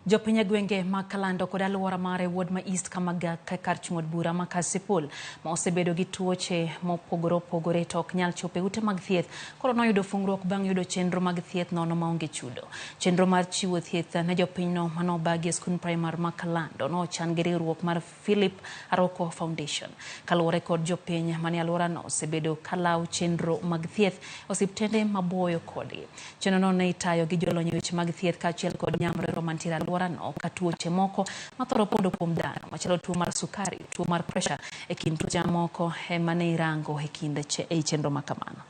Jopiny e gwenge mag Kalando kod alwora mare ward ma East Kamaga kar chung' od bura ma Kasipul ma osebedo gi tuoche mopogore opogore to ok nyal chopo e ute mag thieth koro noyudo fungruok bang' yudo chenro mag thieth nono maonge chudo. Chenro mar chiwo thieth ne jopinyno mane obagi e skund primar ma Kalando nochan gi riwruok mar Philip Aroko Foundation. Kaluwore kod jopiny manie alworano osebedo kalaw chenro mag thieth osiptende maboyo kodgi. Chenrono ne itayo gi jolony e weche mag thieth kaachiel kod nyamrerwa mantiere alworano ka tuoche moko mathoro pondo kuom dhano machalo tuo mar sukari, tuo mar pressure e kind tuoche mamoko ema ne irango e kind ei chenro ma kamano.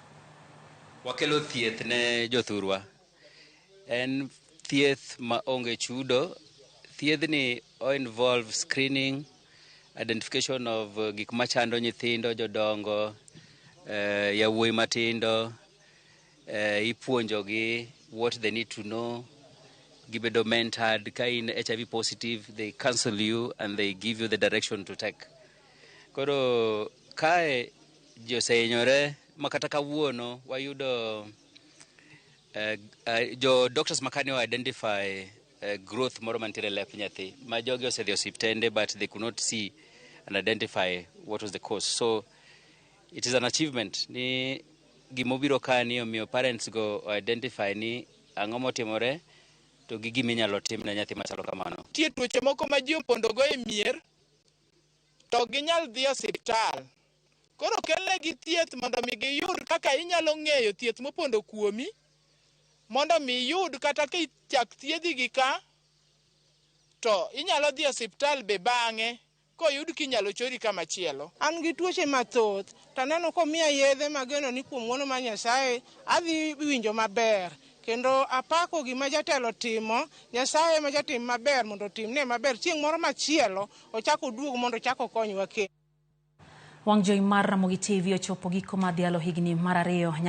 Wakelo thieth ne jothurwa. En thieth ma onge chudo. Thiedhni o involve screening, identification of gik machando nyithindo, jodongo, yawuoyi matindo, ipuonjogi what they need to know, gibedo mentored. Ka in HIV positive, they counsel you and they give you the direction to take. Koro kae ji osehinyore ma kata kawuono wayudo jo doctors makani o identify growth moro mantiere e lep nyathi ma jogi osedhi osiptende, but they could not see and identify what was the cause. So it is an achievement ni gimobiro ka ni omiyo parents go identify ni ang'o motimore to gi gima inyalo tim ne nyathi machalo kamano. Nitie tuoche moko ma ji opondogo e mier to ok ginyal dhi e osiptal. Koro kelnegi thieth mondo mi giyud kaka inyalo ng'eyo thieth mopondo kuomi mondo mi iyud kata kichak thiedhi gi ka to inyalo dhi e osiptal be bang'e koyud kinyalo chori kama chielo. An gi tuoche mathoth to aneno komiya yedhe mageno ni kuom ng'uono mar Nyasaye adhi winjo maber kendo apako gima jatelo timo. Nyasaye ema jatim maber mondo otimne maber chieng' moro machielo ochak oduog mondo ochak okonywa kendo. Wang' jowi mar Ramogi TV ochopo giko mar dhialo higni mar ariyo.